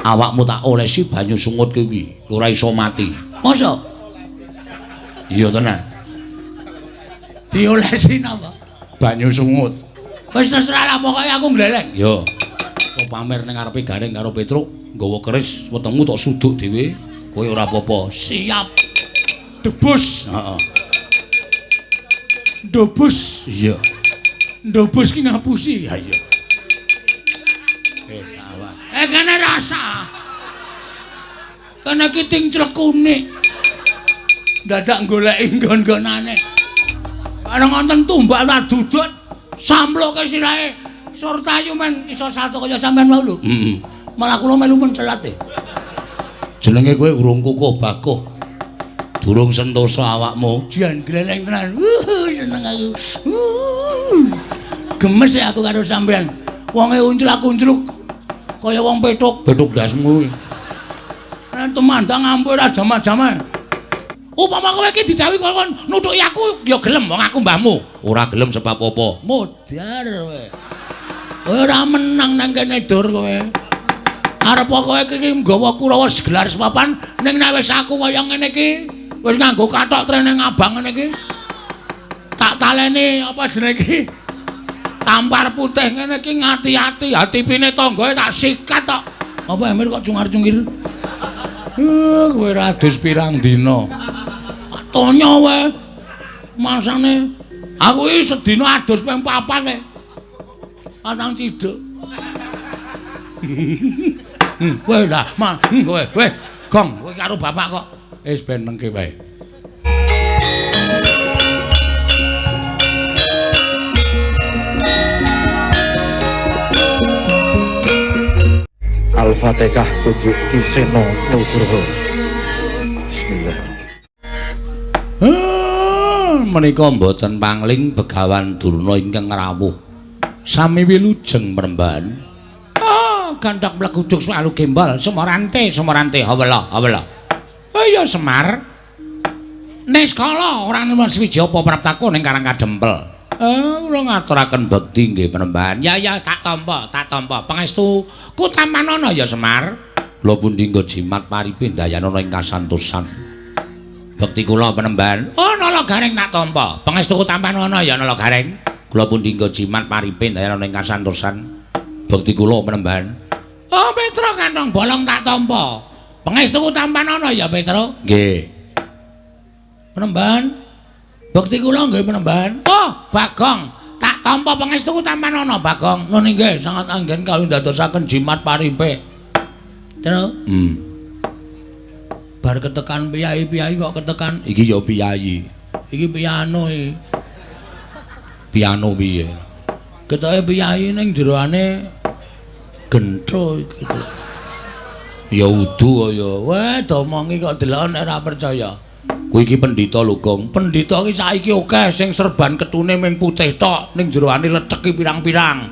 Awakmu tak olesi banyu sungut kuwi, ora iso mati. Masa? Iya tenan. Diolesi napa? Banyu sungut. Wis terserah lah pokoke aku ngleleng. Yo. Kok pamer ning ngarepe Gareng karo Petruk, nggawa keris wetengmu tok suduk dhewe, kowe ora apa-apa. Siap. Debus. Heeh. Ndobus. Iya. Ndobus ki ngapusi. Ha iya. Wis awas. Kene rasa. Kene ki ting clekune. Dadak goleki nggon-nggonane. Ana ngonten tumbak ta dudut samploke sirahe. Surtayu men iso salto kaya sampean mau lho. Heeh. Malah kula melu mencelat e. Jenenge kowe urung kukuh bakuh. Durung sentosa awakmu. Jan gleleng tenan. Seneng aku. Gemes ya aku karo sampean. Wonge unclak-uncluk kaya wong petuk. Petuk ndasmu kuwi. Tumandang ampuh ora jaman-jaman. Upama kowe iki didhawuhi kon nutuki aku ya gelem wong aku mbahmu. Ora gelem sebab apa? Modar kowe. Ora menang nang kene dur kowe. Arep kowe iki nggawa Kurawa gelar sepapan ning nek wis aku kaya ngene iki wis nganggo kathok treneng abang ngene iki. Tak taleni apa jenenge iki? Tampar putih ngene iki ngati-ati, hatipine tanggae tak sikat tok. Apa Emir kok cungar-cungir? Kowe ra dus pirang dina. Tonya wae. Masane aku iki sedina adus ping 4 e. Pasang ciduk. Kowe lah, kowe, kowe gong kowe karo bapak kok. Wis ben nengke wae. Al-Fatihah kudu Ki Seno Nugroho. Bismillah. Menika mboten pangling Begawan Durna ingkang rawuh. Sami wilujeng mremban. Gandhak mleguduk swalu gembol sumorante sumorante hawela hawela. Oh iya Semar. Niskala ora nemen swiji apa praptaku ning Karang Kadempel. Kula ngaturaken bekti nggih Panembahan. Ya ya tak tampa, tak tampa. Pangestu ku tampanana ya Semar. Kula pundi nggo jimat paripe ndayanana ing kasantosan. Bekti kula Panembahan. Oh Nala Gareng tak tampa. Pangestu ku tampanana ya Nala Gareng. Kula pundi nggo jimat paripe ndayanana ing kasantosan. Bekti kula Panembahan. Oh Petro kantong bolong tak tampa. Pangestu ku tampanana ya Petro. Nggih. Panembahan. Bekti kula nggih Panembahan. Oh, Bagong, tak tampa pangestuku tampanana Bagong. Nun inggih sangat anggen kawin dadosaken jimat paripe. Tru. Bar ketekan piyai-piyai kok ketekan iki ya piyayi. Iki piano iki. Piano piye? Ketoke piyayi ning jeroane gentho iki. Ya udu ya. Weh, domongi kok delok nek ora percaya. Kuwi iki pendhita lho, Gong. Pendhita iki saiki akeh sing serban ketune ming putih tok, ning jeroane leceki pirang-pirang.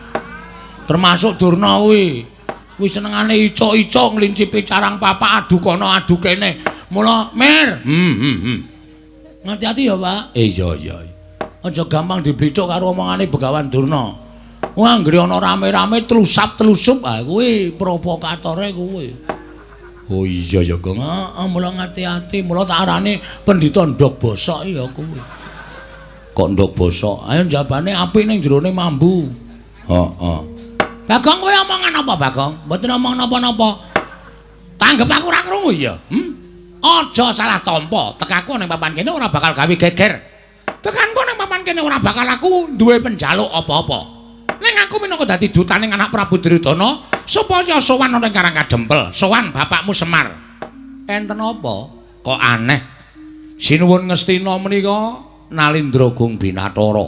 Termasuk Durna kuwi. Kuwi senengane icuk-icuk nglincipi carang papak adu kono adu kene. Mula, Mir. Ngati-ati ya, Pak. Iya, iya. Aja gampang diblicuk karo omongane Begawan Durna. Wah, anggere ana rame-rame tlusap-tlusup, ah kuwi provokatore kuwi. Oh iya ya, Gong. Heeh, mula ngati-ati, mula tak arani pendhita ndhog bosok ya kuwi. Kok ndhog bosok? Ayo jabane apik ning jerone mambu. Heeh. Bagong kowe omongan apa, Bagong? Mboten omong napa-napa. Tanggep aku ora krungu ya. Aja salah tampa. Tekaku ning papan kene ora bakal gawe geger. Tekanku ning papan kene ora bakal aku duwe penjaluk apa-apa. Ning aku minangka dadi dutaning anak Prabu Duryudana supaya sowan ana ing Karang Kadempel, sowan bapakmu Semar. Enten apa? Kok aneh. Sinuwun Ngastina menika Nalindra Gung Binatara.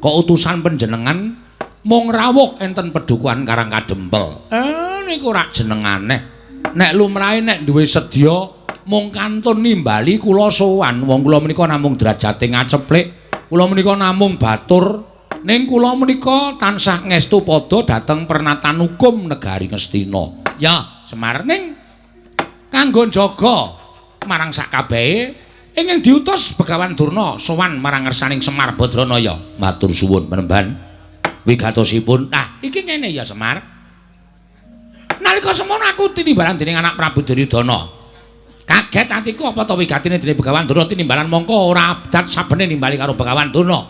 Kok utusan panjenengan mung rawuh enten pedukuhan Karang Kadempel. Niku rak jeneng aneh. Nek lumrahe nek duwe sedya mung kantun nimbali kula sowan. Wong kula menika namung derajate ngaceplik, kula menika namung batur. Ning kula menika tansah ngestu padha dhateng pernatan hukum negari Ngastina. Ya, Semar, ning kanggo njaga marang sakabehe ingkang diutus Begawan Durna sowan marang ngersaning Semar Badranaya. Matur suwun Panembahan. Wigatosipun. Nah, iki ngene ya Semar. Nalika semono aku tinimbalan dening anak Prabu Duryudana. Kaget atiku apa ta wigatine dening Begawan Durna tinimbalan mongko ora abjad sabene nimbali karo Begawan Durna.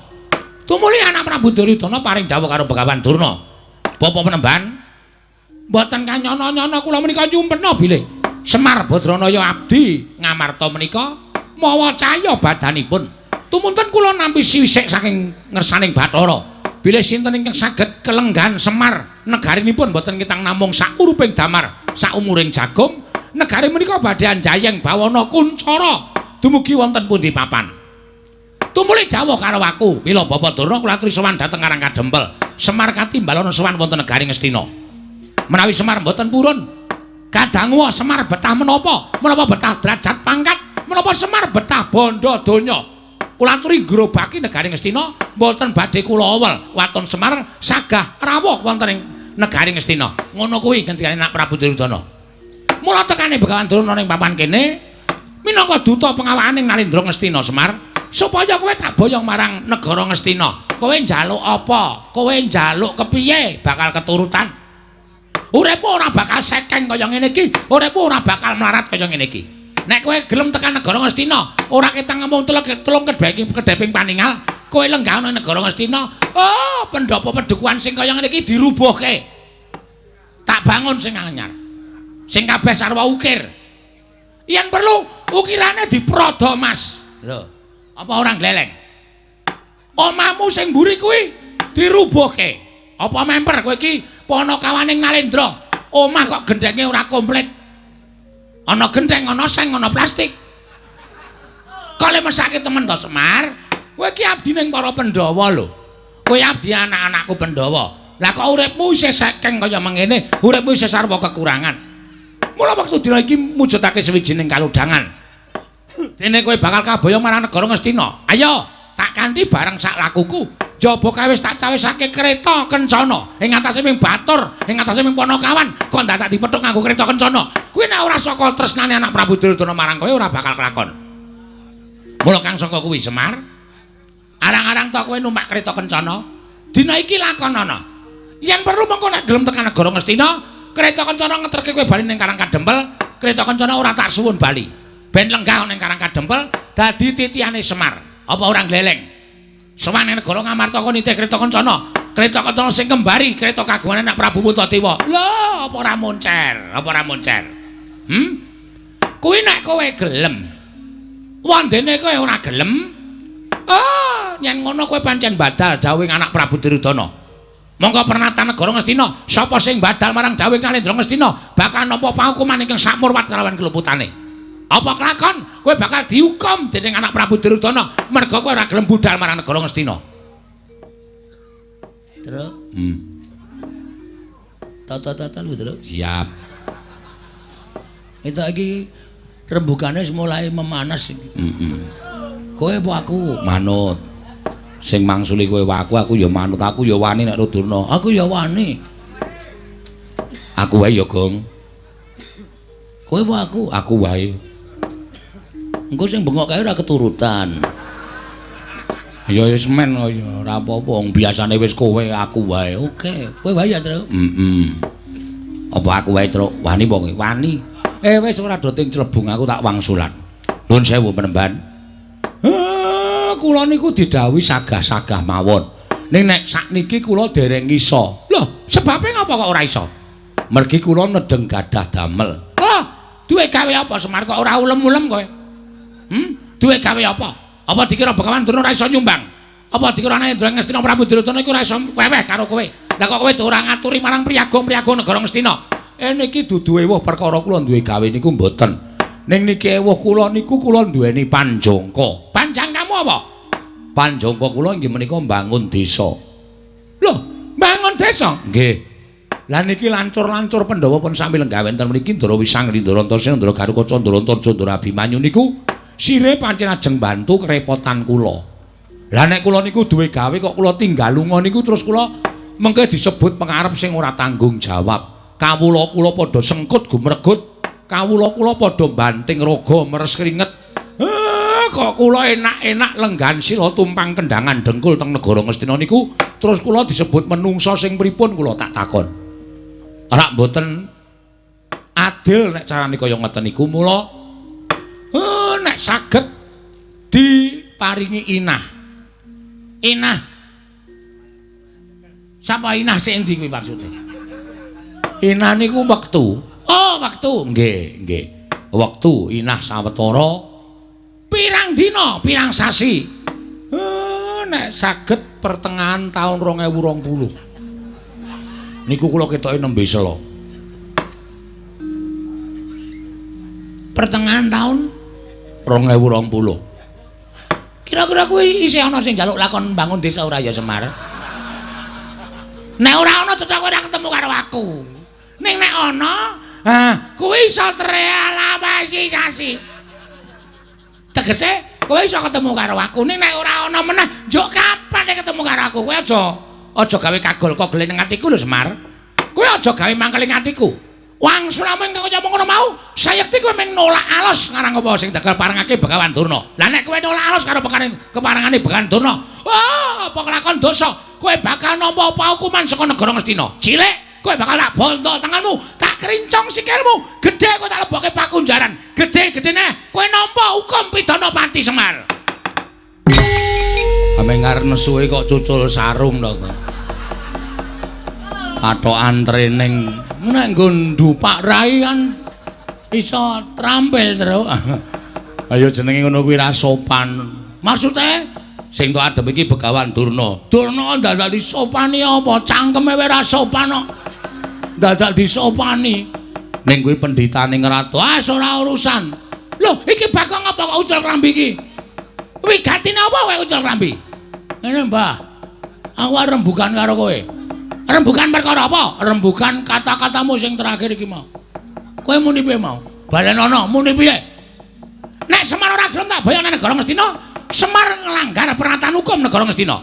Tumuli anak Prabu Duryudana paring dawuh karo Begawan Durna. Bapak Penemban, mboten kanyono-nyono kula menika nyumpena bilih Semar Badranaya abdi Ngamarta menika mawa cahya badanipun. Tumunten kula nampi siwisik saking ngersaning Bathara. Bilih sinten ingkang saged kelenggan Semar negarinipun mboten ketang namung sakuruping damar, saumuring jagung. Negari menika badhe anjayeng bawana kuncara dumugi wonten pundi papan. Tumuli dawuh karo aku, mila Bapak Durna kula aturi sowan dhateng Karang Kadempel. Semar katimbalana sowan wonten negari Ngastina. Menawi Semar mboten purun, kadangu Semar betah menapa? Menapa betah derajat pangkat? Menapa Semar betah bondo donya? Kula aturi ngrobaki negari Ngastina mboten badhe kula awel waton Semar sagah rawuh wonten ing negari Ngastina. Ngono kuwi ngendikane Nak Prabu Duryudana. Mula tekane Begawan Durna ning papan kene minangka duta pengawakaning Nalendra Ngastina Semar supaya kowe tak boyong marang negara Ngastina. Kowe njaluk apa? Kowe njaluk kepiye bakal keturutan. Uripmu ora bakal sekeng kaya ngene iki, uripmu ora bakal melarat kaya ngene iki. Nek kowe gelem tekan negara Ngastina, ora ketang ngomong telung kedheping paningal, kowe lenggah ana negara Ngastina, oh pendopo pedukuhan sing kaya ngene iki dirubuhke. Tak bangun sing anyar. Sing kabeh sarwa ukir. Yen perlu ukirane diprodo, Mas. Lho, apa ora gleleng? Omahmu sing mburi kuwi dirubuhke. Apa memper kowe iki panakawaning Nalendra? Omah kok gendhenge ora komplit. Ana gendheng, ana seng, ana plastik. Kok le mesake temen to, Semar? Kowe iki abdi ning para Pandhawa lho. Kowe abdi anak-anakku Pandhawa. Lah kok uripmu isih sekeng kaya mengene, uripmu isih sarwa kekurangan. Mula wektu dina iki mujudake sawijining kalodhangan. Dene kowe bakal kaboyong marang negara Ngastina. Ayo, tak kanthi bareng sak lakuku. Jaba kae wis tak cawisake kereta kencana. Ing atase ming batur, ing atase ming panakawan, kok dadak dipethuk nganggo kereta kencana. Kuwi nek ora saka tresnane anak Prabu Duryudana marang kowe ora bakal kelakon. Mula kang saka kuwi Semar, arang-arang to kowe numpak kereta kencana. Dina iki lakonana. Yen perlu mengko nek gelem tekan negara Ngastina, kereta kencana ngeterke kowe bali ning Karang Kadempel, kereta kencana ora tak suwun bali. Ben lenggah ning Karang Kadempel dadi titihane Semar. Apa ora gleleng? Sowan ning negara Ngamarta kok nitih kereta kencana. Kereta kencana sing kembari kereta kagungan anak Prabu Puntadewa. Lho, apa ora moncer? Apa ora moncer? Hmm? Kuwi nek kowe gelem. Wandene kowe ora gelem. Ah, yen ngono kowe pancen badal dawuhing anak Prabu Duryudana. Monggo pernatan negara Ngastina, sapa sing badal marang dawuhing Nalendra Ngastina bakal nampa pahukuman ingkang sakmurwat kalawan keluputane. Apa kelakon? Kowe bakal dihukum dening anak Prabu Duryudana merga kowe ora gelem budal marang negara Ngastina. Truk. Tata-tata lho, Truk. Siap. Itu iki rembugane wis mulai memanas iki. Heeh. Kowe apa aku? Manut. Sing mangsuli kowe aku, aku ya manut, aku ya wani nek Durna. Aku ya wani. Aku wae ya, Gong. Kowe apa aku? Aku wae. Engko sing bengok kae ora keturutan. Ya wis men ya ora apa-apa, wong biasane wis kowe, aku wae. Oke, kowe wae ya, Truk. Heeh. Apa aku wae, Truk? Wani apa kowe? Wani. Eh wis ora do ting clebung aku tak wangsulan. Nuwun sewu Penemban. Kula niku didhawuhi sagah-sagah mawon. Ning nek sakniki kula dereng iso. Lho, sebabe ngapa kok ora iso? Mergi kula nedeng gadah damel. Lho, duwe gawe apa Semar kok ora ulem-ulem kowe? Hmm? Duwe gawe apa? Apa dikira Begawan Durna ora iso nyumbang? Apa dikira Nalendra Ngastina Prabu Duryudana iku ora iso weweh karo kowe? Lah kok kowe ora ngaturi marang priyaga-priyaga negara Ngastina? Niki dudu ewuh perkara kula duwe gawe niku mboten. Ning niki ewuh kula niku kula duweni panjangka. Panjangkamu apa? Panjangka kula inggih menika mbangun desa. Lho, mbangun desa? Nggih. Lah niki lancur-lancur Pandhawa pun sami lenggah wonten mriki Ndara Wisang, Ndara Antasena, Ndara Garukaca, Ndara Antarja, Ndara Abimanyu niku sire pancen ajeng bantu kerepotan kula. Lah nek kula niku duwe gawe kok kula tinggal lunga niku terus kula mengke disebut pengarep sing ora tanggung jawab. Kawula kula padha sengkut gumregut, kawula kula padha banting raga meres kringet. Kok kula enak-enak lenggan sila tumpang kendangan dengkul teng negara Ngastina niku terus kula disebut menungsa sing pripun kula tak takon. Rak mboten adil nek carane kaya ngeten iku. Mula nek saged diparingi inah. Inah. Sapa inah sing endi kuwi maksude? Inah niku wektu. Oh, wektu. Nggih, nggih. Wektu inah sawetara pirang dina, pirang sasi. Nek saged pertengahan taun 2020. Niku kula ketoke nembe sela. Pertengahan taun 2020. Kira-kira kuwi isih ana sing njaluk lakon bangun desa ora ya Semar? Nek ora ana cetha kowe ora ketemu karo aku. Ning nek ana, ah kuwi iso terrealisasi. Tegese kowe iso ketemu karo aku. Ning nek ora ana meneh, njuk kapan nek ketemu karo aku? Kowe aja gawe kagol kogel ning atiku lho Semar. Kowe aja gawe mangkel ing atiku. Wangsulamu ingkang kaya ngono mau, sayekti kowe mung nolak alos ngarang apa sing dagal parengake Begawan Durna. Lah nek kowe nolak alos karo keparengane Begawan Durna, wah apa kelakon dosa, kowe bakal nampa paukuman saka negara Ngastina. Cilik kowe bakal tak bondo tanganmu, tak krincong sikilmu, gedhe kowe tak lebokke pakunjaran. Gedhe-gedhene kowe nampa hukum pidana pati Semar. Ame ngarep nesuhe kok cucul sarung to kok. Katokan training nek nggo ndupak rai kan iso trampil terus. Ayo jenenge ngono kuwi ra sopan. Maksude sing tok adep iki Begawan Durna. Durna dadak disopani apa? Cangkeme wae ra sopan kok. Dadak disopani. Ning kuwi pendhitane ngratu. Ah ora urusan. Lho, iki Bagong apa kok ucul klambi iki? Wigatine apa kowe ucul klambi? Ngene, Mbah. Aku arep rembugan karo kowe. Rembugan perkara apa? Rembugan kata-katamu sing terakhir iki mau. Kowe muni piye mau? Balenono, muni piye? Nek Semar ora gelem tak boyong nang negara Ngastina, Semar nglanggar peraturan hukum negara Ngastina.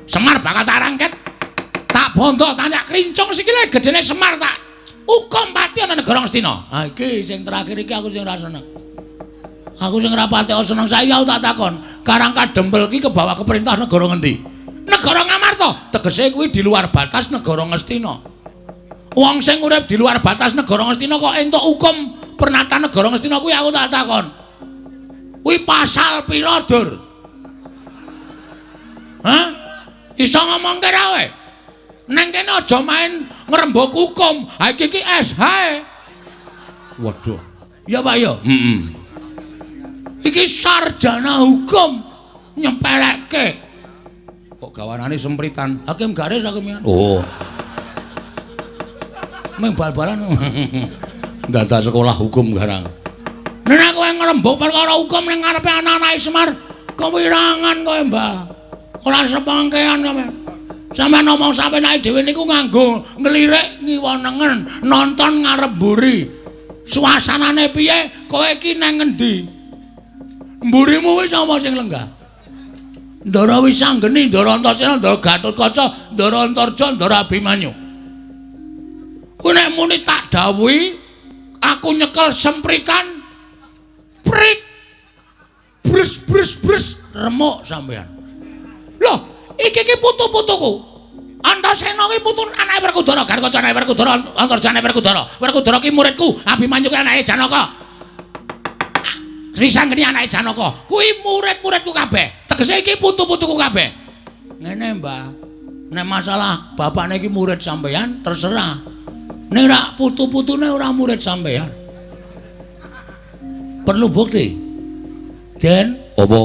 Semar bakal tak rangket, tak bondo, tak krincong sikile gedene Semar tak hukum pati ana negara Ngastina. Ha iki sing terakhir iki aku sing ora seneng. Aku sing ora pati seneng saiki aku tak takon, Karang Kadempel iki kebawa ke perintah negara ngendi? Negara Ngamarta, tegese kuwi di luar batas negara Ngastina. Wong sing urip di luar batas negara Ngastina kok entuk hukum pernatan negara Ngastina kuwi aku tak takon. Kuwi pasal pira, Dur? Hah? Iso ngomongke ra kowe? Nang kene aja main ngrembug hukum. Ha iki ki SH. Waduh. Ya Pak ya? Heeh. Iki sarjana hukum nyepelekke. Kok gawanane sempritan? Hakim garis hakim. Oh. Ming bal-balan. Dadak sekolah hukum garang. Nek kowe ngrembug perkara hukum ning ngarepe anak-anake Semar, kewirangan kowe, Mbah. Ora sepangkean sampean. Sampeyan ngomong sampeyan dhewe niku nganggo nglirik ngiwa nengen, nonton ngarep mburi. Suasanane piye? Kowe iki nang ngendi? Mburimu wis sapa sing lenggah? Ndara Wisanggeni, Ndara Antasena, Ndara Gatotkaca, Ndara Antarja, Ndara Abimanyu. Kuwi nek muni tak dawuhi, aku nyekel sempritan prik brus brus brus remuk sampean. Loh, iki iki putu-putuku. Antasena ki putu anake Werkudara, Gatotkaca anake Werkudara, Antarja anake Werkudara. Werkudara ki muridku, Abimanyu ki anake Janaka. Wisanggeni anake Janaka. Kuwi murid-muridku kabeh. Tegese iki putu-putuku kabeh. Ngene, Mbah. Nek masalah bapakne iki murid sampeyan terserah. Nek ora putu-putune ora murid sampeyan. Perlu bukti. Den, apa?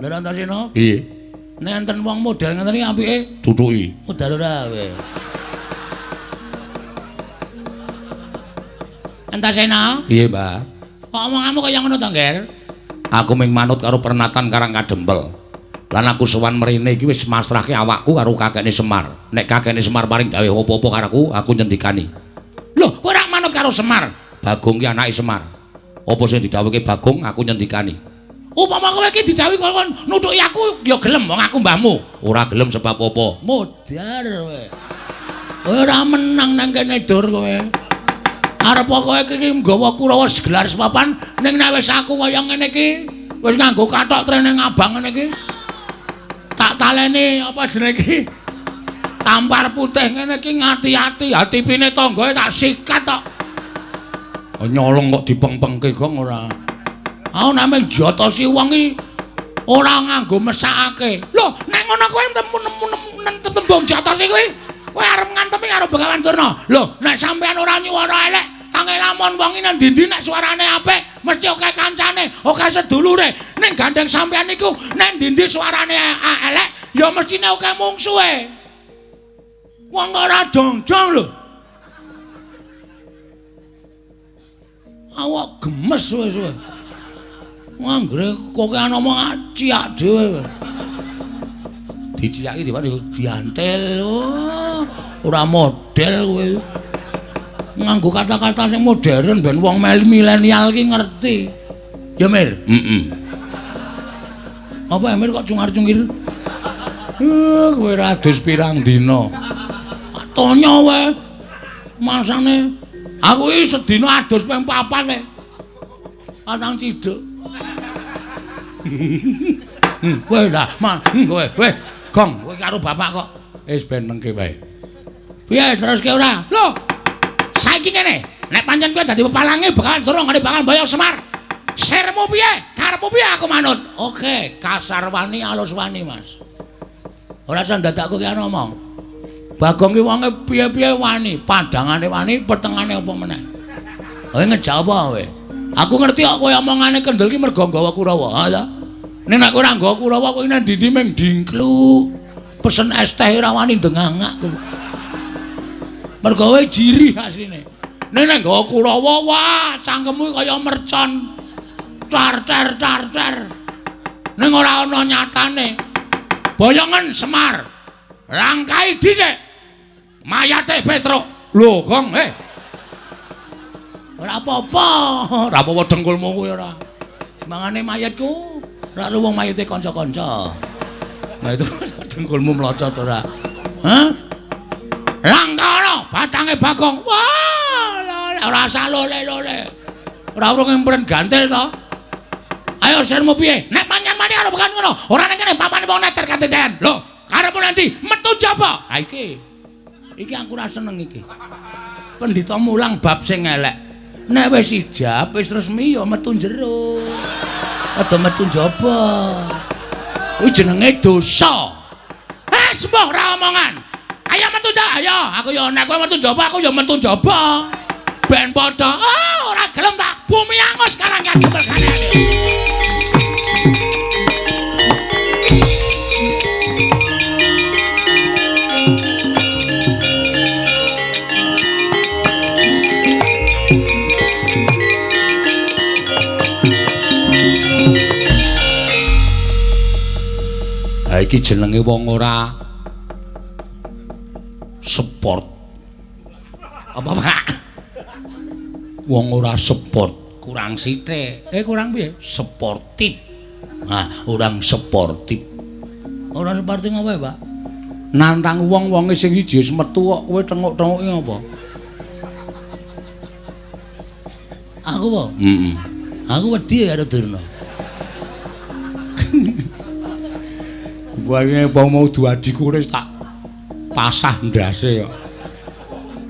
Lha Antasena? Piye? Nek enten wong model ngeten iki apike tutuki. Modal ora kowe. Antasena? Piye, Mbah? Kok omonganmu kaya ngono to, Ngger? Aku mung manut karo pernatan Karang Kadempel. Lan aku sowan mrene iki wis masrahke awakku karo kakekne Semar. Nek kakekne Semar paring dawuh apa-apa karo aku, aku nyendikani. Lho, kowe ora manut karo Semar? Bagong ki anake Semar. Apa sing didhawuhke Bagong, aku nyendikani. Upama kowe iki didhawuhi kon nutuki aku, ya gelem wong aku mbahmu. Ora gelem sebab apa? Modar kowe. Kowe ora menang nang kene Dur kowe. Arep kowe iki nggawa Kurawa gelar sepapan ning nek wis aku kaya ngene iki wis nganggo kathok trene abang ngene iki. Tak taleni apa jenenge iki? Tampar putih ngene iki ngati-ati, hatipine tanggae tak sikat tok. Nyolong kok dipeng-pengke gong ora. Aku nek mung jotosi wong iki ora nganggo mesakake. Lho, nek ngono kowe tembung jotosi kuwi, kowe arep ngantemi karo Begawan Durna. Lho, nek sampean ora nyuwara elek, tange lamun wong iki nang ndi-ndi nek suarane apik, mesti akeh kancane, akeh sedulure. Ning gandeng sampean niku nek ndi-ndi suarane elek, ya mestine akeh mungsuhe. Wong ora jongjong lho. Awak gemes wis kowe. Anggere kokean omong ciak dhewe. Diciaki diantil. Oh, ora model kowe. Nganggo kata-kata sing modern ben wong milenial ki ngerti. Ya Mir? Heeh. Apa Mir kok cungar-cungir? Kowe ra adus pirang dina. Tonya wae. Masane aku iki sedina adus ping 4 e. Pasang ciduk. Kowe lah, kowe, kowe gong, kowe karo bapak kok wis ben mengke wae. Piye teruske ora? Lho. Saiki ngene, nek pancen kowe dadi pepalange Begawan Durna ngene bakal mboyong Semar. Sirmu piye? Karepmu piye aku manut? Oke, kasar wani alus wani, Mas. Ora usah dadak kowe ki ngomong. Bagong ki wonge piye-piye wani, pandangane wani, petengane apa meneh. Kowe ngejak apa kowe? Aku ngerti kok kowe omongane kendel ki mergo nggawa Kurawa, ha ta? Nek nek ora nggawa Kurawa kowe nang ndi-ndi mung dingkluk. Pesen es teh ora wani ndengangak kowe. Mergo kowe jirih asline. Nek nek nggawa Kurawa, wah, cangkemmu kaya mercon. Car car car car. Ning ora ana nyatane. Boyongen Semar. Langkai dhisik. Mayate Petruk. Lho, Gong, eh. Ora apa-apa, ora apa-apa dengkulmu kuwi ora. Mangane mayatku, ora wong mayate kanca-kanca. Nah itu dengkulmu mlocot ora. Hah? Langkana batange Bagong. Wah, ora usah lole-lole. Ora urung empren gantil to. Ayo sirmu piye? Nek manyan mani karo bekan ngono, ora ning kene papane wong neter kateten. Lho, karepmu nanti metu jaba. Ha iki. Iki aku ora seneng iki. Pendhita mulang bab sing elek. Nek wis ijab, wis resmi ya metu jero. Aja metu njaba. Kuwi jenenge dosa. Eh, sembuh ora omongan. Ayo metu ja, ayo. Aku ya nek kowe metu njaba, aku ya metu njaba. Ben padha. Ah, ora gelem tak bumi angus karang kademel kane. Ha iki jenenge wong ora sport. Apa, Pak? Wong ora sport, kurang sithik. Kurang piye? Sportif. Nah, orang sportif. Ora sportif apa, Pak? Nantang wong-wonge sing siji wis metu kok kowe tenguk-tenguki apa? Aku apa? Heeh. Aku wedi karo Durna. Wae apa mau duadiku wis tak pasah ndase kok.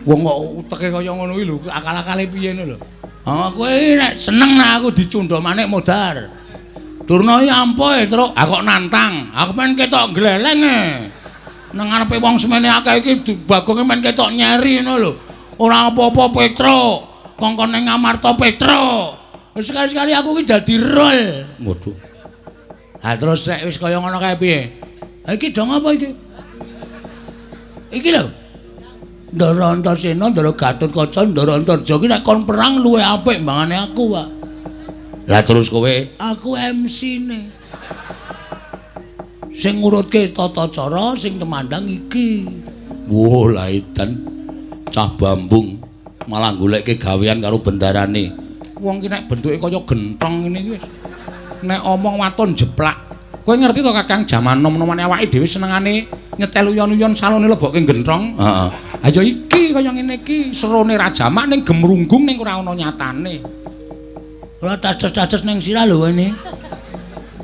Wong kok uteke kaya ngono kuwi lho, akal-akale piye ngono lho. Ha kowe nek seneng nek aku dicundha manik modar. Durna iki ampuh, Truk. Ha kok nantang. Aku men ketok gleleng e. Nang ngarepe wong semene akeh iki Bagonge men ketok nyeri ngono lho. Ora apa-apa Petruk. Kongkon ning Amarta Petruk. Sekali-sekali aku iki dadi rol. Waduh. Ha terus nek wis kaya ngono kae piye? Ha iki dong apa iki? Iki lho. Ndara Antasena, Ndara Gatotkaca, Ndara Antarja iki nek kon perang luwih apik mbangane aku, Pak. Lah terus kowe? Aku MC-ne. Sing ngurutke tata cara sing temandang iki. Wah, lah edan cah bambung malah golekke gawean karo bendarane. Wong ki nek bentuke kaya gentong ngene iki wis. Nek omong waton jeplak. Kowe ngerti to Kakang, jaman nom-nomane awake dhewe senengane nyetel uyon-uyon salone lebokke gentong. Heeh. Ha ya iki kaya ngene iki, serone ra jamak ning gemrunggung ning ora ana nyatane. Ora taces-taces ning sirah lho ini.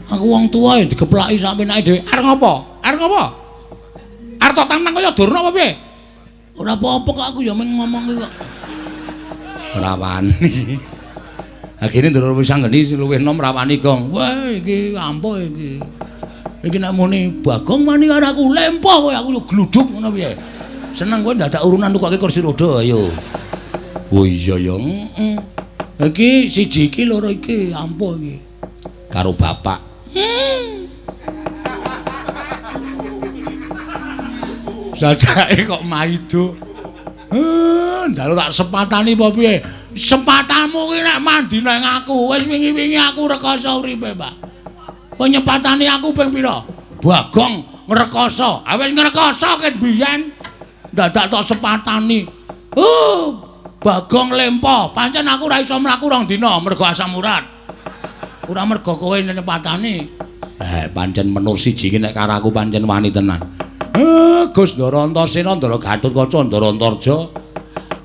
Aku wong tuwa ya digeplaki sak penake dhewe. Arep ngopo? Arep ngopo? Arep tok tantang kaya Durna apa piye? Ora apa-apa kok aku ya mung ngomong kuwi kok. Ora wani. Ha kene Ndara Wisanggeni sing luwih enom ora wani, Gong. Wah, iki ampuh iki. Iki nek muni Bagong wani karo aku, lempoh kowe aku gluduk ngono piye. Seneng kowe ndadak urunan tukoke kursi roda ayo. Oh iya ya, heeh. Iki siji iki loro iki ampuh iki. Karo bapak. Jajake kok maido. Ndalu tak sepatani apa piye? Sepatamu ki nek mandi nang aku, wis wingi-wingi aku rekoso uripe, Pak. Kowe nyepatani aku ping pira? Bagong ngrekoso. Ha wis ngrekoso ket biyen. Dadak tok sepatani. Bagong lempo. Pancen aku ora iso mlaku rong dina mergo asam urat. Ora mergo kowe nyepatani. Pancen menur siji ki nek karo aku pancen wani tenan. Gus Ndara Antasena, Ndara Gatotkaca, Ndara Antarja.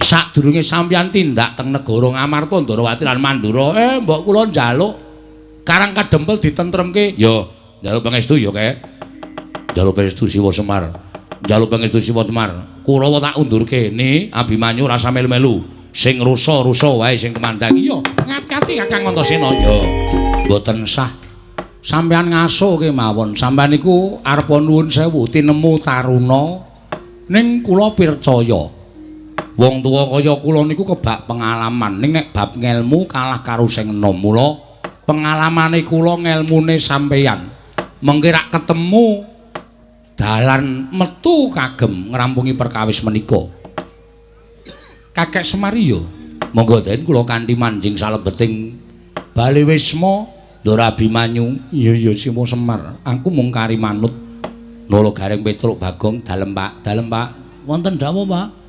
Sadurunge sampeyan tindak teng negara Ngamarta, Ndarawati lan Mandura, mbok kula njaluk Karang Kadempel ditentremke. Ya, njaluk pangestu ya, Kek. Njaluk pangestu Siwa Semar. Njaluk pangestu Siwa Semar. Kurawa tak undurke. Ni Abimanyu rasa melu-melu. Sing rusa-rusa wae sing kemandang. Iya, ngati-ati Kakang Antasena. Ya, mboten sah. Sampeyan ngaso kemawon. Sampeyan niku arepa nuwun sewu tinemu taruna ning kula pircaya. Wong tuwa kaya kula niku kebak pengalaman. Ning nek bab ngelmu kalah karo sing enom. Mula pengalamane kula ngelmune sampeyan. Mengke rak ketemu dalan metu kagem ngrampungi perkawis menika. Kakek Semar ya, monggo den kula kanthi manjing salebeting bale wisma Ndara Abimanyu. Iya iya Siwa Semar, aku mung kari manut. Nala Gareng Petruk Bagong, dalem Pak, dalem Pak. Wonten dawuh Pak.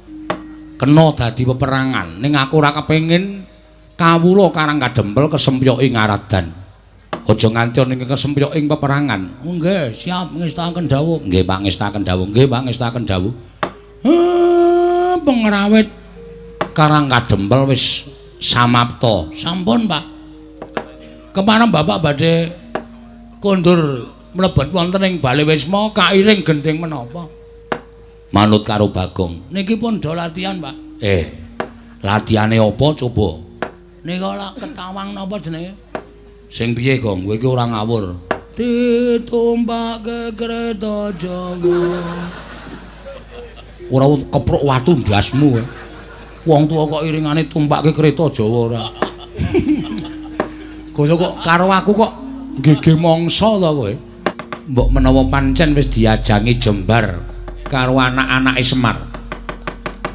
Kena dadi peperangan ning aku ora kepengin kawula Karang Kadempel kesempyok ing ngaradan. Aja nganti ana ing kesempyok ing peperangan. Nggih, siap ngestakaken dawuh. Nggih, Pak, ngestakaken dawuh. Nggih, Pak, ngestakaken dawuh. Pengrawit Karang Kadempel wis samapta. Sampun, Pak. Kepareng Bapak badhe kondur mlebet wonten ing bale wisma kairing gendhing menapa? Manut karo Bagong. Niki pun do latihan, Pak. Latihane apa coba? Nika lak ketawang napa jenenge? Sing piye, Gong? Kowe iki ora ngawur. Ditumpake kereta Jawa. Ora kepruk watu ndasmu kowe. Wong tuwa kok iringane tumpake kereta Jawa ora. Kowe kok karo aku kok gege mangsa to kowe. Mbok menawa pancen wis diajangi jembar karo anak-anake Semar.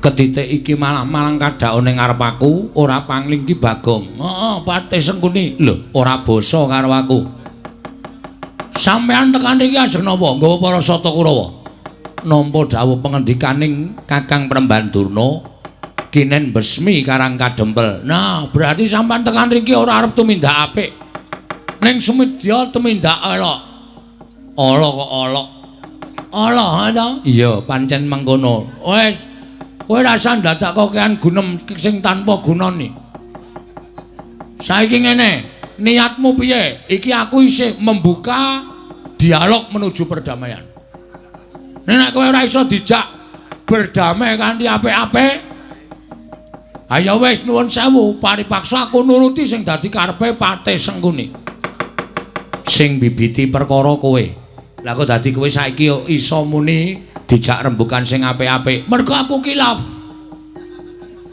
Ketitik iki malah-malang kadhaon ning ngarep aku, ora pangling ki Bagong. Heeh, Patih Sengkuni. Lho, ora basa karo aku. Sampeyan tekan iki ajeng napa? Nggawa para Sata Kurawa. Nampa dawuh pengendikaning Kakang Premban Durna kinen besmi Karang Kadempel. Nah, berarti sampeyan tekan riki ora arep tumindak apik. Ning sumedya tumindak elok. Ala kok alok. Ala ha ta? Iya, pancen mengkono. Wis, kowe rasa ndadak kokean gunem sing tanpa gunane. Saiki ngene, niatmu piye? Iki aku isih membuka dialog menuju perdamaian. Nek kowe ora iso dijak berdamai kanthi apik-apik, ayo wis nuwun sewu, paripaksa aku nuruti sing dadi karepe Patih Sengkuni. Sing bibiti perkara kowe. Lah kok dadi kowe saiki iso muni dijak rembukan sing apik-apik. Mergo aku kilaf.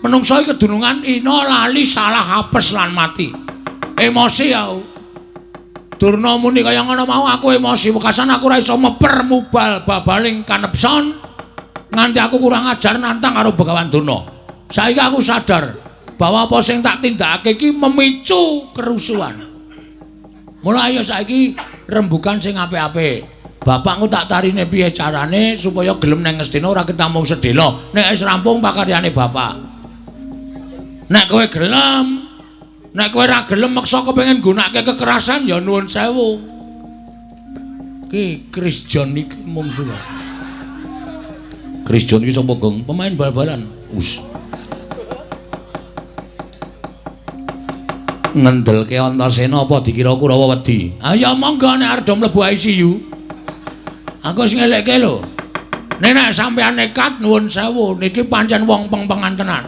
Menungso iki kedunungan ina lali salah apes lan mati. Emosi aku. Durna muni kaya ngono mau aku emosi wekasan aku ora iso meper mubal babaling kanepson nganti aku kurang ajar nantang karo Begawan Durna. Saiki aku sadar bahwa apa sing tak tindakake iki memicu kerusuhan. Mula ayo saiki rembukan sing apik-apik. Bapakku tak tarine piye carane supaya gelem nang Ngastina ora ketamung sedhela. Nek wis rampung pakaryane bapak. Nek kowe gelem, nek kowe ora gelem meksa kepengin nggunakake kekerasan ya nuwun sewu. Ki Chris John iki mungsuh. Chris John iki sapa, Gong? Pemain bal-balan. Us. Ngendelke Antasena apa dikira Kurawa wedi? Ayo monggo nek arep mlebu ICU. Aku wis ngelekke lho. Nek sampeyan nekat nuwun sewu niki pancen wong peng-pengan tenan.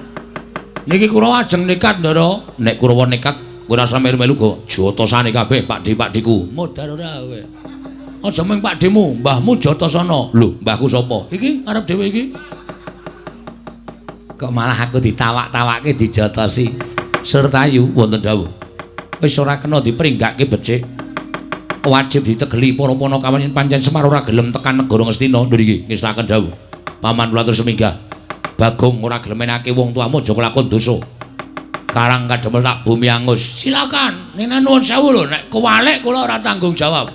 Niki Kurawa ajeng nekat, Ndara. Nek Kurawa nekat, kowe ora usah melu-melu go jotosane kabeh Pakdhe-pakdheku. Modar ora kowe. Aja mung pakdhemu, mbahmu Jatasana. Lho, mbahku sapa? Iki arep dhewe iki. Kok malah aku ditawak-tawake dijotosi. Surtayu wonten dawuh. Wis ora kena dipringgake becik. Wajib ditegeli para panakawan yen pancen Semar ora gelem tekan negara Ngastina. Nggih, ngestaken dawuh. Paman kula terus minggah. Bagong ora gelem menake wong tuamu aja kelakon dosa. Karang kademel tak bumi angus. Silakan. Nene nuwun sewu lho, nek kewalik kula ora tanggung jawab.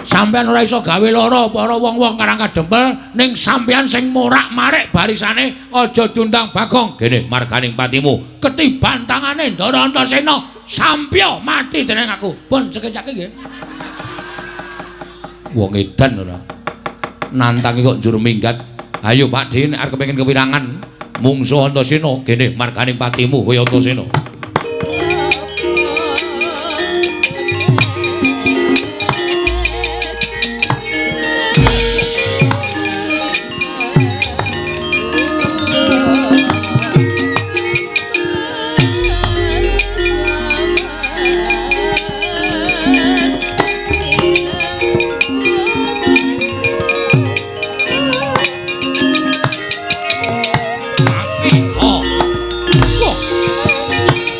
Sampeyan ora iso gawe lara para wong-wong Karang Kadempel ning sampeyan sing morak-marik barisane aja diundang Bagong. Gene marganing patimu ketiban tangane Ndara Antasena sampya mati dening aku. Pun cekecake nggih. Wong edan ora. Nantangi kok njur minggat. Ayo Pakdhe nek arep kepengin kewirangan mungsuh Antasena, gene marganing patimu kowe Antasena.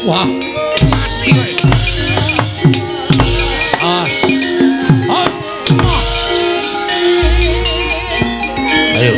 Wah, mati kowe. As. As. Ayo.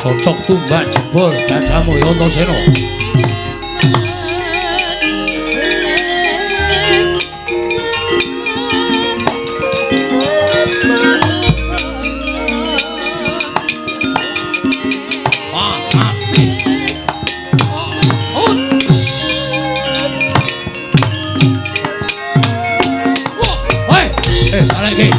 Cocok tumbak jebol dadamu ya Antasena. Wah, mati. Oh. Oh. Hei, balik iki.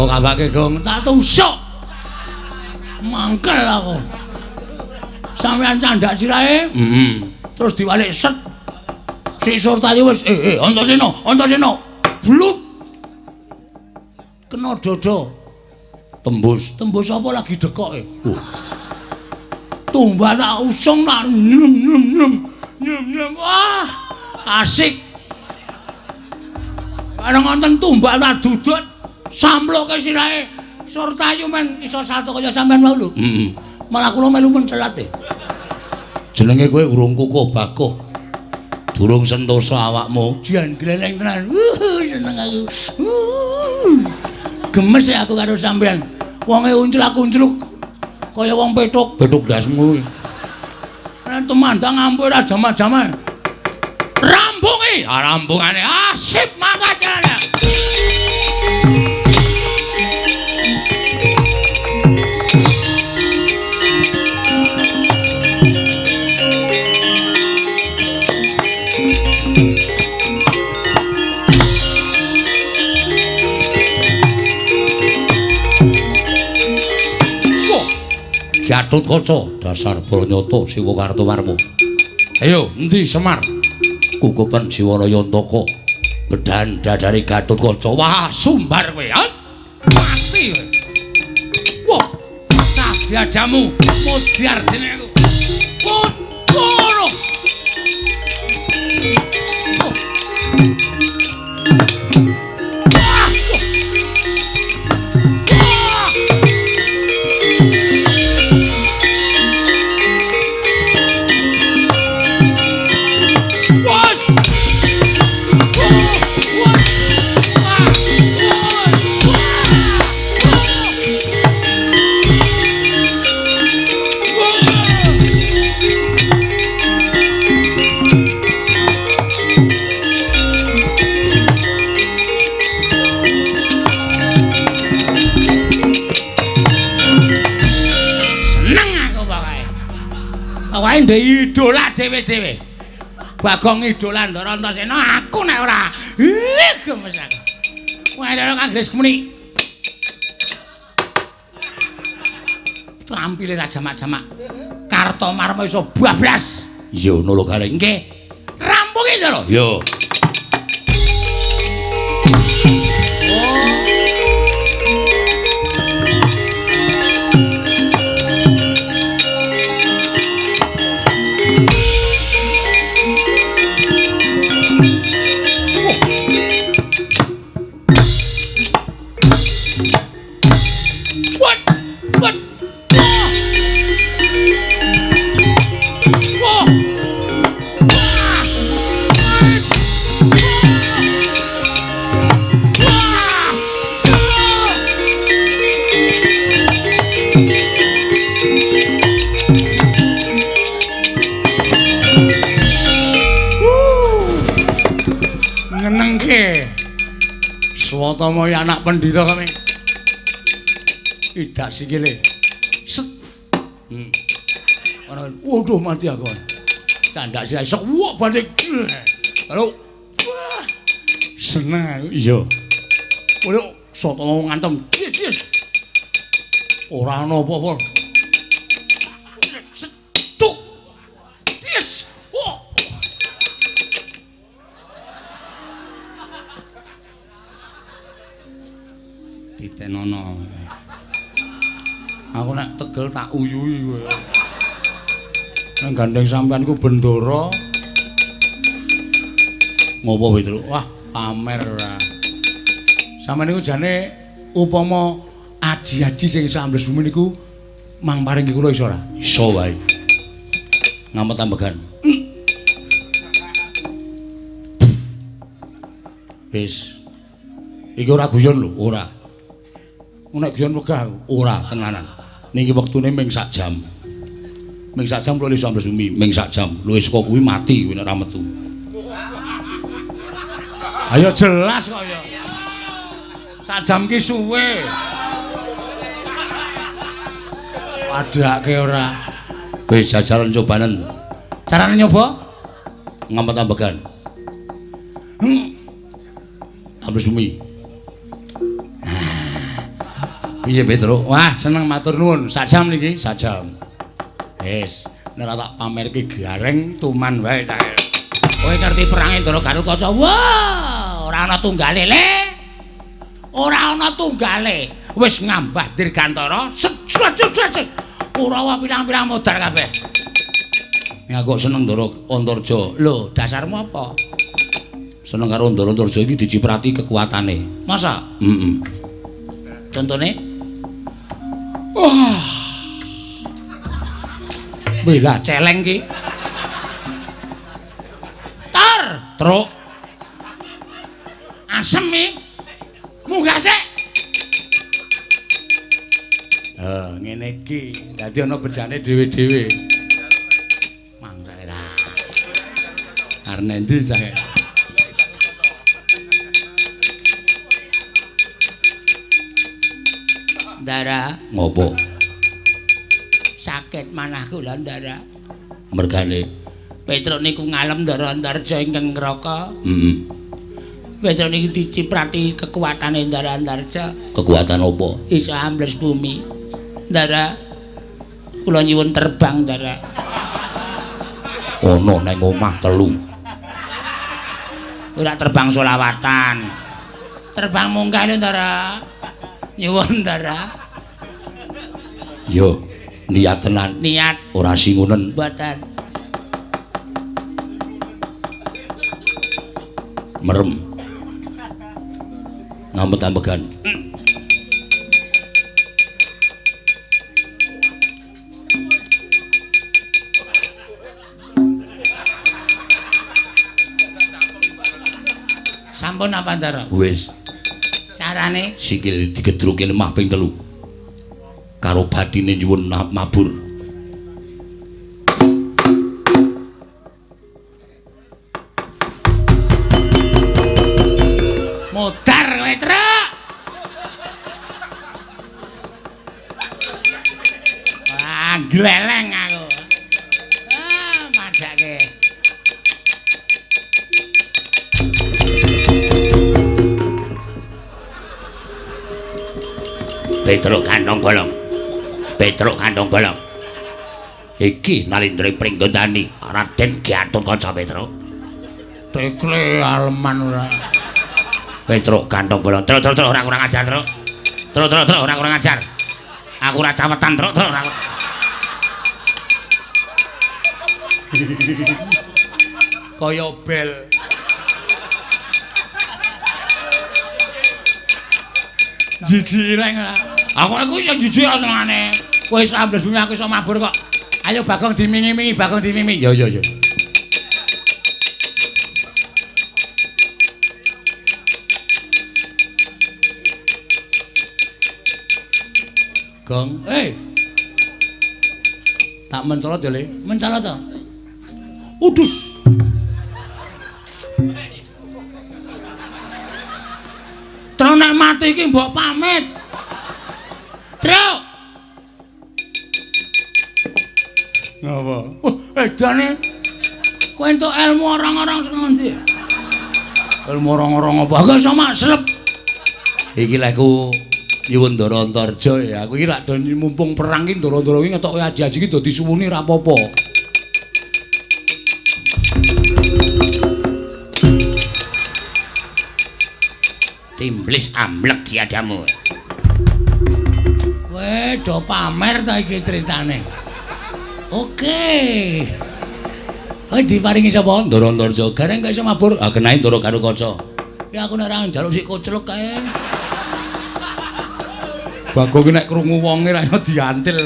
Kok kabake gong tak tusuk. Mangkel aku. Sampeyan candak sirahe? Heeh. Terus diwalik set. Si Surtayu wis Antasena, Antasena. Blup. Kena dada. Tembus, tembus apa lagi dekoke? Tumbak tak usung tak nyem nyem nyem. Nyem nyem. Wah, asik. Bareng wonten tumbak tak dudut samploke sirahe. Surtayu men iso salto kaya sampean mau lho. Heeh. Malah kula melu mencelat e. Jenenge kowe urung kukuh bakuh. Durung sentosa awakmu. Jan gleleng tenan. Seneng aku. Gemes ya aku karo sampean. Wonge unclak-uncluk kaya wong petuk. Petuk ndasmu kuwi. Nek tumandang ampuh ora jaman-jaman. Rampungi, rampungane. Ah, sip mangkat jalan. Gatotkaca dasar Branyata Siwa Kartowarma. Ayo, endi Semar? Kukupen Siwana Yantaka. Bedan dadare Gatotkaca. Wah, sumbar kowe. Mati kowe. Wah, sadyadamu mudyar dene aku. Kono. Ndek idola dhewe-dhewe. Bagong idola Ndara Antasena aku nek ora. Ih, gemes aku. Wah, lha kang Gres muni. Trampile tak jamak-jamak. Kartomarma iso bablas. Iya ngono lho Gareng. Nggih. Rampungi Ndara. Iya. Swatama anak pendhita kami. Idak sikile. Set. Ana waduh mati aku. Candak sirahe sok wok banting. Halo. Seneng aku. Iya. Waduh, Swatama ngantem. Yes, yes. Ora ana apa-apa. Set. Tuk. Yes. Wah. Titenono. Aku nek tegel tak uyuhi kowe. Nek gandeng sampean ku bendara. Ngopo Petruk? Wah, pamer ora. Sampeyan niku jane upama aji-aji sing iso ambles bumi niku mang paringi kula iso ora? Iso wae. Ngamet ambegan. Wis. Iki ora guyon lho, ora. Nek guyon wegah ora tenanan. Niki wektune ming sak jam. Ming sak jam kula iso ambles bumi, ming sak jam. Luwih saka kuwi mati kuwi nek ora metu. Ayo jelas kok ya. Sak jam ki suwe. Padhake ora. Wis jajalan cobanen. Carane nyoba? Ngamet ambegan. Ambles bumi. Piye Petruk? Wah, seneng matur nuwun. Sak jam niki, sak jam. Wis, nek ora tak pamerke gareng tuman wae sae. Kowe ngerti perange Ndara Gatotkaca? Wah, ora ana tunggale le. Ora ana tunggale. Wis ngambah dirgantara, set set set. Kurawa pirang-pirang modar kabeh. Ya kok seneng Ndara Antarja. Lho, dasarmu apa? Seneng karo Ndara Antarja iki diciprati kekuatane. Masa? Heeh. Contone? Wah. Bela celeng ki. Tar, truk. Asem iki. Munggah sik. Ngene iki. Dadi ana bejane dhewe-dhewe. Mangkane ra. Arep endi sae? Ndara, ngopo? Sakit manah kula, Ndara. Mergane Petruk niku ngalem Ndara Antarja ingkang ngraka. Heeh. Petruk niku diciprati kekuatane Ndara Antarja. Kekuatan apa? Iso ambles bumi. Ndara, kula nyuwun terbang, Ndara. Ono nang omah telu. Ora terbang solawatan. Terbang munggah lho, Ndara. Nyuwun, Ndara. Yo, niat tenan. Niat ora singunen. Mboten. Merem. Ngambet-ambegan. Sampun apa, Ndara? Wis. Carane sikil digedruke lemah ping 3. Karo batine nyuwun mabur. Modar kowe, Truk. Wah, gleleng aku. Ah, madake. Petruk kantong bolong. Petruk kantong bolong. Iki Nalindra Pringgondani, Raden Gatotkaca Petruk. Tekle aleman ora. Petruk kantong bolong. Truk truk truk ora kurang ajar, Truk. Truk truk truk ora kurang ajar. Aku ora cawetan, Truk truk ora. Kaya bel. Jijik ireng. Aku iso jijik senengane. Kowe iso ambles bumi aku iso mabur kok. Ayo Bagong dimingi-mingi, Bagong dimingi. Ya ya ya. Gong, eh. Tak mencolot ya, Le. Mencolot to. Udus. Truk nek mati iki mbok pamit. Truk. Ngapa? Oh, edane. Kowe entuk ilmu orang-orang sing ngendi? Ilmu orang-orang apa? Aku iso maslep. Iki lek ku nyuwun Ndara Antarja ya. Aku iki lak do mumpung perang iki Ndara-ndara iki ngetoke aji-aji iki dadi suwuni ra apa-apa. Timblis amblek diadamu. Kowe do pamer ta iki critane. Oke. Kowe diparingi sapa? Ndara Antarja. Gareng kok iso mabur? Ah kenae Ndara Gatotkaca. Ya aku nek ora njaluk sik koclok kae. Bagong ki nek krungu wonge ra iso diantil.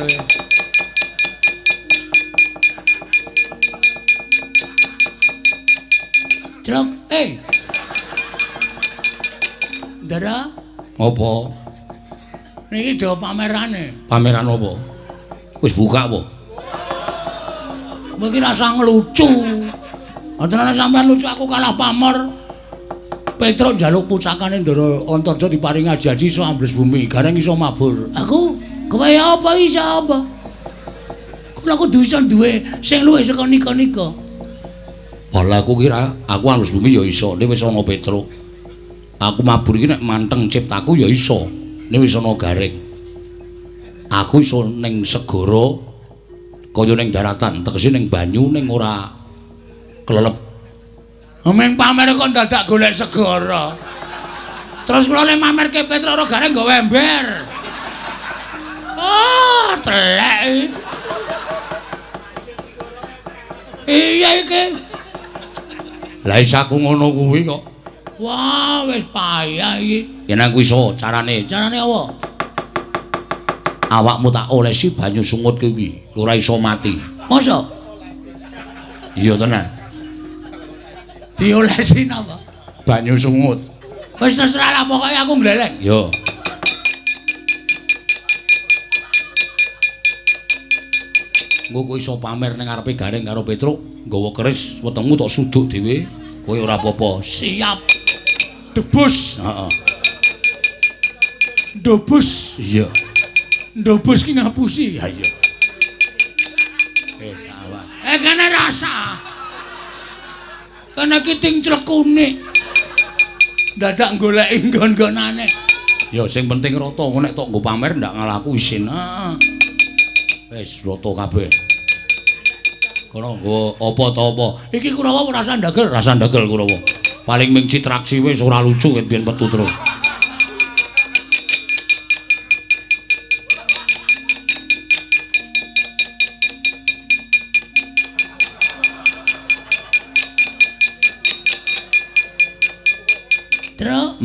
Celok, eh. Ndara, ngopo? Niki do pamerane. Pameran apa? Wis buka apa? Mungkin rasa ngelucu. Antarane sampean lucu aku kalah pamor. Petruk njaluk pusakane Ndara Antarja diparingi aji-aji iso ambles bumi, gareng iso mabur. Aku kowe apa iso apa? Kula kudu iso duwe sing luwih saka nika-nika. Lah aku kira aku ambles bumi ya iso, nek wis ana Petruk. Aku mabur iki nek manteng ciptaku ya iso. Nek wis ana gareng. Aku iso ning segara kaya ning daratan, tegese ning banyu ning ora klelep. Ming pamer kok dadak golek segara. Terus kula nek mamerke Petruk ora gareng nggawa ember. Oh, telek. Iya iki. Lah iso aku ngono kuwi kok. Wah, wis payah iki. Yen aku iso carane, carane apa? Awakmu tak olesi banyu sungut kuwi, ora iso mati. Masa? Iya tenan. Diolesi napa? Banyu sungut. Wis terserah lah pokoke aku ngleleng. Yo. Engko kowe iso pamer ning ngarepe Gareng karo Petruk, nggawa keris wetengmu tok suduk dhewe, kowe ora apa-apa. Siap. Debus. Heeh. Debus. Iya. Ndobus ki ngapusi. Ha iya. Eh sawah. Eh kene rasa. Kene ki ting clekune. Dadak goleki nggon-nggonane. Ya sing penting rata, engko nek tok nggo pamer ndak ngalahku isin. Heeh. Wis rata kabeh. Kono nggo apa ta apa. Iki Kurawa ora rasa ndagel, rasa ndagel Kurawa. Paling ming citraksi wis ora lucu ket biyen metu terus. Truk,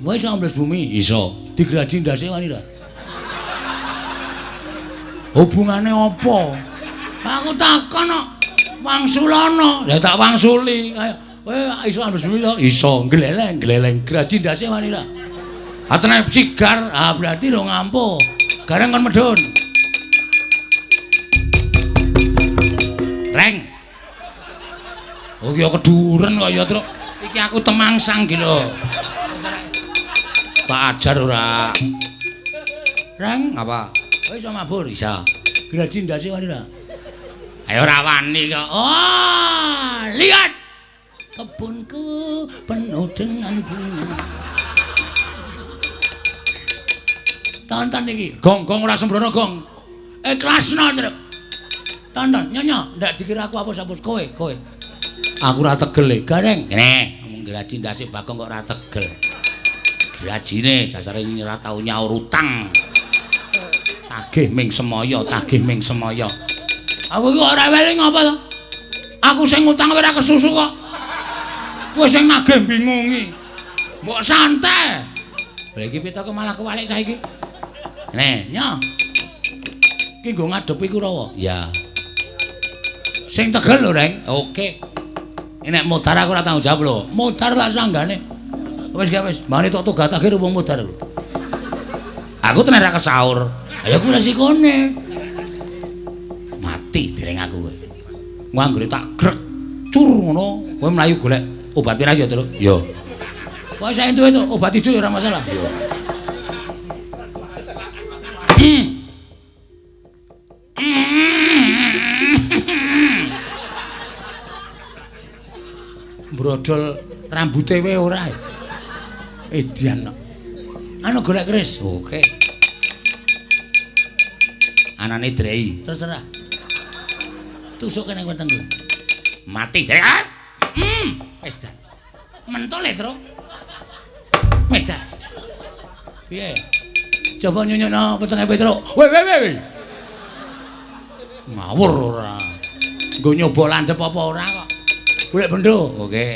kowe iso ambles bumi? Iso. Digraji ndase wani ra? Hubungane apa? Aku takon kok. Wangsulana. Ya tak wangsuli. Ayo, kowe iso ambles bumi to? Iso. Gleleng, gleleng. Graji ndase wani ra? Atene sigar, ah berarti ro ngampuh. Gareng kon medhun. Reng. Oh ya keduren kok ya, Truk. Iki aku temangsang iki lho. Tak ajar ora. Reng, apa? Kowe iso mabur? Iso. Graji ndase wani ra? Ayo ora wani kok. Oh, lihat. Kebunku penuh dengan bunga. Tonton iki. Gong-gong ora sembrono, gong. Ikhlasno, Truk. Tonton, nyonya, ndak dikira aku apus-apus kowe, kowe. Aku ora tegel e. Gareng. Ngene, ngomong graji ndase Bagong kok ora tegel. Grajine dasare ora tau nyaur utang. Tagih ming semaya, tagih ming semaya. Aku iki ora weling apa to? Aku sing ngutang ora kesusu kok. Kowe sing nagih bingungi. Mbok santai. Lha iki pitoke malah kewalik cah iki. Ngene, nyo. Iki nggo ngadepi Kurawa. Ya. Sing tegel lho, Reng. Oke. Nek modar aku ora tanggung jawab lho. Modar tak sanggane. Wis gak wis, mane tok togatake wong modar lho. Aku tenan ra kesaur. Ayo kuwi resikone. Mati dereng aku kowe. Anggere tak grek cur ngono, kowe mlayu golek obat pirang ya, Truk? Ya. Pokoke sak entuke obat ijo ya ora masalah. Ya. Brodol rambute wae ora. Edian kok. Anu golek keris. Oke. Anane drei. Terserah. Tusuk kene wetengku. Mati drei. Edan. Mentol e, Truk. Edan. Piye? Coba nyunyukno wetenge Petruk. Weh weh weh. Ngawur ora. Nggo nyoba landhep apa ora kok. Golek bendo. Oke.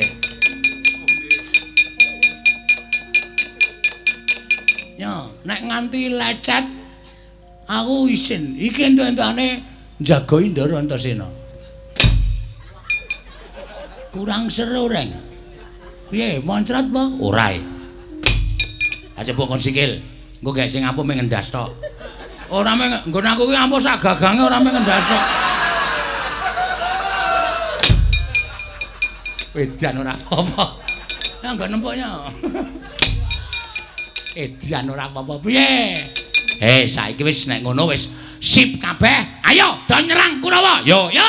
Yo, nek nganti lecet aku isin. Iki entuk-entukane njagoi Ndara Antasena. Kurang seru, Reng. Piye, moncrot apa? Ora. Aja mbok kon sikil. Engko gek sing ampuh mung ngendas tok. Ora mung nggon aku ki ampuh sak gagange ora mung ngendas tok. Edan ora apa-apa. Ya nggo nempuknya. Edan ora apa-apa. Piye? Eh, saiki wis nek ngono wis sip kabeh. Ayo do nyerang Kurawa. Yo, yo.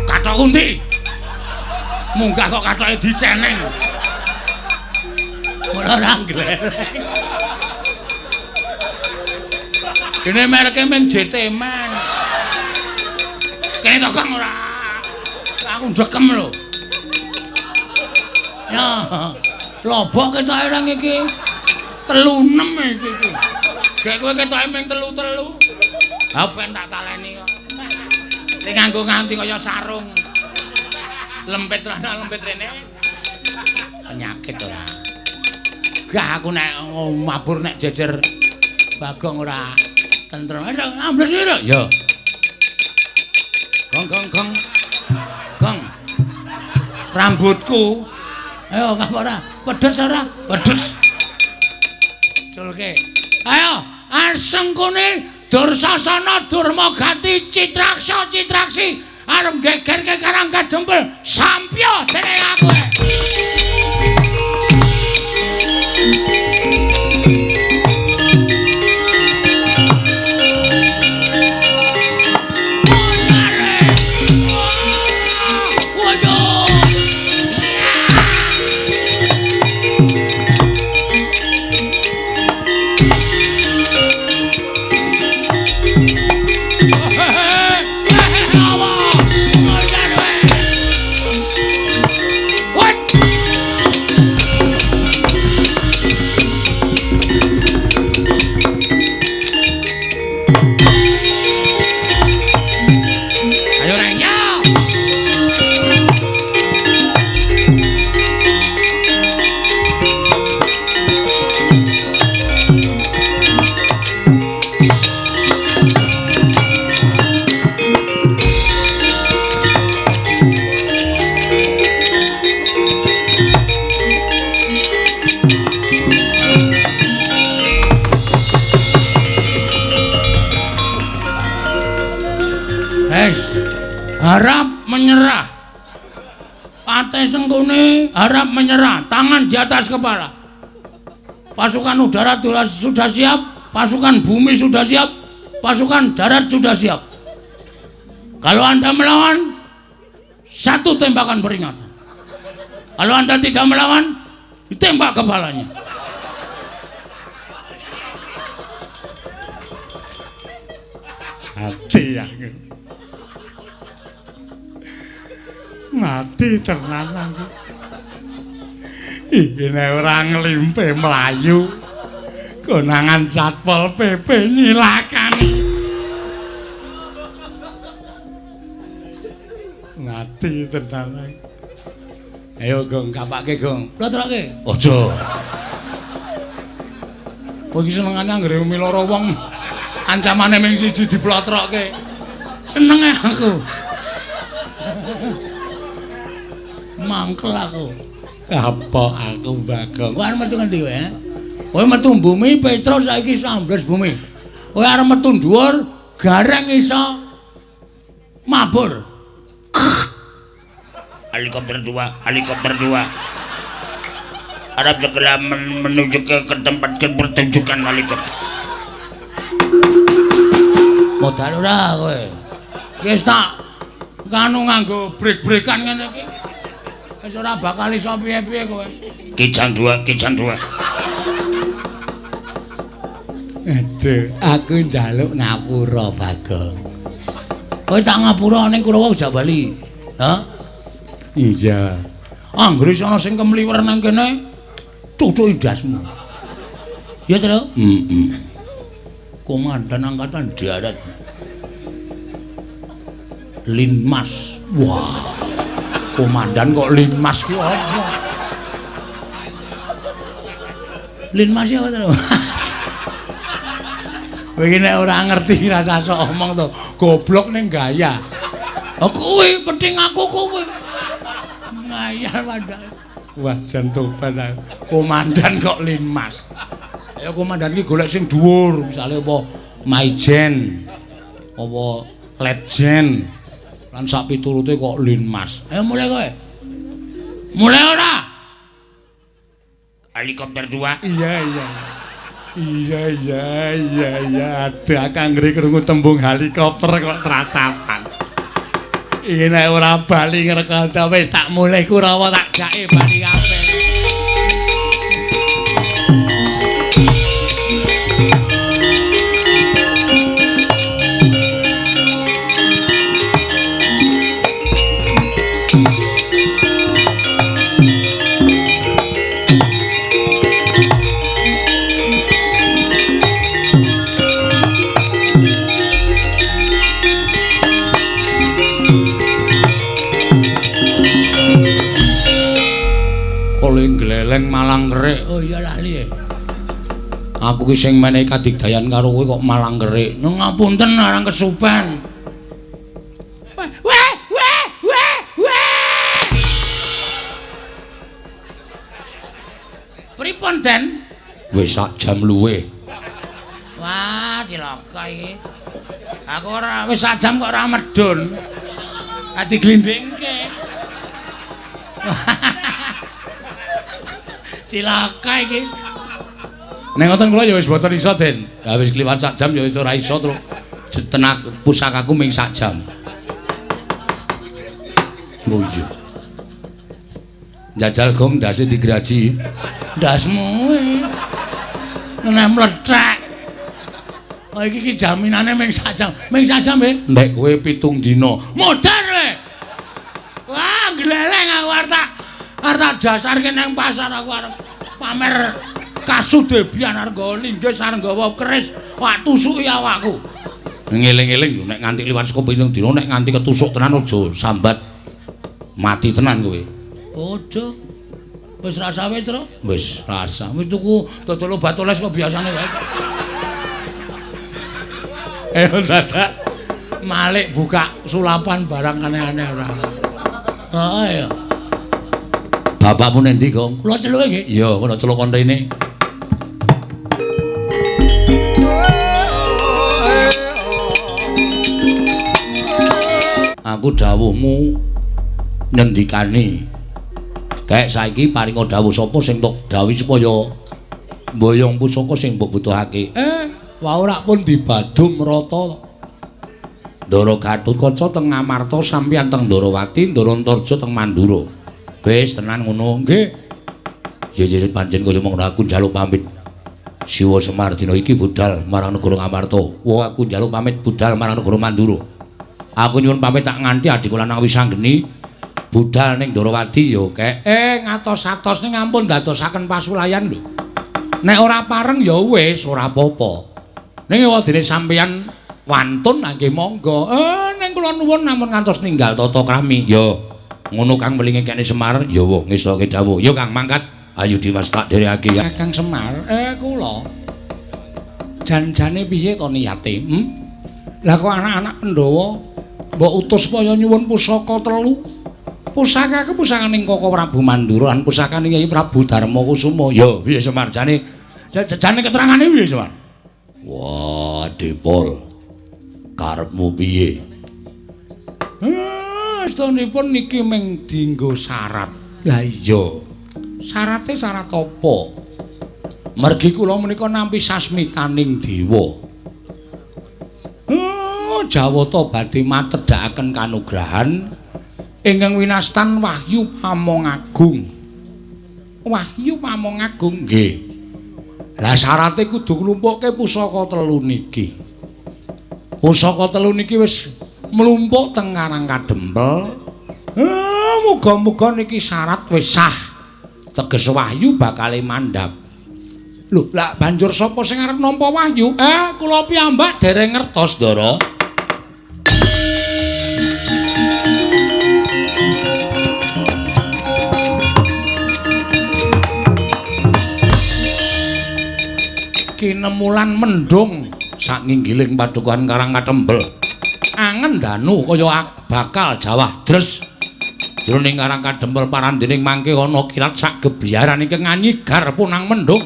Kathok undi. kok katoke diceneng. Ora ora nglereng. Dene mereke mung JT Man. Kene to Kang ora. Aku ndekem lho. Ya, lobok ketoke nang iki. 36 iki iki. Gek kowe ketoke mung 3-3. Ha ben tak taleni kok. Sing nganggo nganti kaya sarung. Lempit rana lempit rene. Penyakit ora. Gah aku nek mabur nek jejer Bagong ora tentrem. Ambles iki lho. Ya. Gong gong gong. Gong. Rambutku. Ayo kah ora? Pedes ora? Pedes. Culke. Ayo, asengkune Dursasana Durmagati Citraksa Citraksi arep gegerke Karang Kadempel. Sampya jenenge aku. Harap menyerah. Patih Sengkuni harap menyerah, tangan di atas kepala. Pasukan udara sudah siap, pasukan bumi sudah siap, pasukan darat sudah siap. Kalau Anda melawan, satu tembakan peringatan. Kalau Anda tidak melawan, ditembak kepalanya. Hati aku. Mati tenan aku. Iki nek ora nglimpe mlayu, konangan Satpol PP nyilakani. Mati tenan aku. Ayo Gong, kapake Gong. Plotroke. Aja. Kowe iki senengane anggere umi loro wong ancamane ming siji diplotroke. Senenge aku. Mangkel aku. Apa aku Bagong? Kowe arep metu ngendi kowe? Kowe metu bumi Petro saiki iso ambles bumi. Kowe arep metu dhuwur gareng iso mabur. Helikopter 2, helikopter 2. Harap segera menuju ke tempat pertunjukan helikopter. Modal ora kowe? Wis tak kanu nganggo brek-brekan ngene iki. Wis ora bakal iso piye-piye kowe. Kijang 2, kijang 2. Aduh, aku njaluk ngapura Bagong. Kowe tak ngapura ning Kurawa wis bali. Hah? Iya. Anggere ana sing kemliwer nang kene, cucuki ndasmu. Ya, Tru? Heeh. Komandan Angkatan Darat. Linmas. Wah. Komandan kok Linmas ki apa? Linmas ya apa to? Kowe iki nek ora ngerti rasa sok omong to, goblok ning gaya. Oh kuwi penting aku kuwi. Ngayal mandake. Wah, jan tobat aku. Komandan kok Linmas. Ayo komandan iki golek sing dhuwur, misale apa Maijen, apa Letjen. Lan sak piturute kok Linmas. Ayo mulai kowe. Mulai ora? Helikopter 2. Iya, iya. Iya, iya, iya, iya. Aduh, aku anggere krungu tembung helikopter kok tratapan. Iki nek ora bali ngrekanda wis tak mulih Kurawa tak jake bali kabeh. Gleleng malang kerik. Oh iya lali. Aku ki sing menehi kadigdayan karo kowe kok malang kerik. Ngapunten arang kesupen. Weh weh weh weh. Pripun, Den? Wis sak jam luwih. Wah, cilaka iki. Aku ora wis sak jam kok ora medun. Ati glindingke. Cilaka iki. Nek ngoten kula ya wis mboten iso, Den. Ya wis kliwat sak jam ya wis ora iso terus tenak pusakaku ming sak jam. Oh iya. Jajal gong ndase digraji. Ndasmu. Nek mlethek. Oh iki ki jaminane ming sak jam. Ming sak jam, Den. Nek kowe 7 dina. Modar kowe. Wah, gleleng aku arep tak dasarke nang pasar aku arep pamer kasudebian arep nggawa linggis arep nggawa keris, wah tusuki awakku. Ngeling-eling lho nek nganti liwat saka 7 dina nek nganti ketusuk tenan aja sambat mati tenan kowe. Aja. Wis rasa wae, Tru. Wis rasa. Wis tuku dodol obat oles kok biasane wae. Ayo dadak malik buka sulapan barang aneh-aneh ora. Heeh ya. Bapakmu nendi, Gong? Kula celuke nggih. Iya, kula celuk kon rene. Aku dawuhmu ngendikane. Kayak saiki paringa dawuh sapa sing tok dawuhi supaya mboyong pusaka sing mbok butuhake. Wau rak pun dibadum rata. Ndara Gatotkaca teng Ngamarta sampeyan teng Ndarawati, Ndara Antarja teng Mandura. Wis tenan ngono nggih. Ya ya pancen kaya mung aku njaluk pamit. Siwa Semar dina iki budal marang negara Ngamarta. Wah aku njaluk pamit budal marang negara Mandura. Aku nyuwun pamit tak nganti adikku lanang Wisanggeni budal ning Ndarawati ya kek. Ngatos-atos ning ampun dadosaken pasulayan lho. Nek ora pareng ya wis ora apa-apa. Ning wadene sampeyan wantun nggih monggo. Ning kula nuwun namun ngantos ninggal tata krami. Ya ngono Kang welinge kene Semar ya wah ngesoke dawuh. Ya Kang mangkat. Ayo Dimas tak dherekake ya. Kakang Semar, kula jan-jane piye to niate? Lah kok anak-anak Pandhawa mbok utus supaya nyuwun pusaka telu. Pusakaku pusakaning Koko Prabu Mandura lan pusakane Kyai Prabu Darma Kusuma. Ya piye Semar jane? Jane keterangane piye Semar? Wah, Depol. Karepmu piye? Estunipun niki ming dinggo syarat. Lah iya. Syarate syarat apa? Mergi kula menika nampi sasmitaning dewa. Jawata badhe matedhakaken kanugrahan ingkang winastan Wahyu Pamong Agung. Wahyu Pamong Agung nggih. Lah syarate kudu nglumpukke pusaka telu niki. Pusaka telu niki wis mlumpuk teng Karang Kadempel. Muga-muga niki syarat wis sah. Teges wahyu bakale mandhap. Lho, lak banjur sapa sing arep nampa wahyu? Kula piyambak dereng ngertos, Ndara. Kinemulan mendung sak nginggiling padukuhan Karang Katembel. Angen danu kaya bakal jawah dres. Jroning Karang Kadempel parandening mangke ana kilat sak gebiaran ingkang nganyigar punang mendung.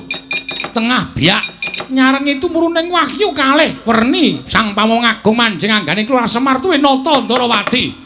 Tengah biak nyarengi tumuruning wahyu kalih werni Sang Pamong Agung manjing anggane Kelurahan Semar tuwe nata Ndarawati.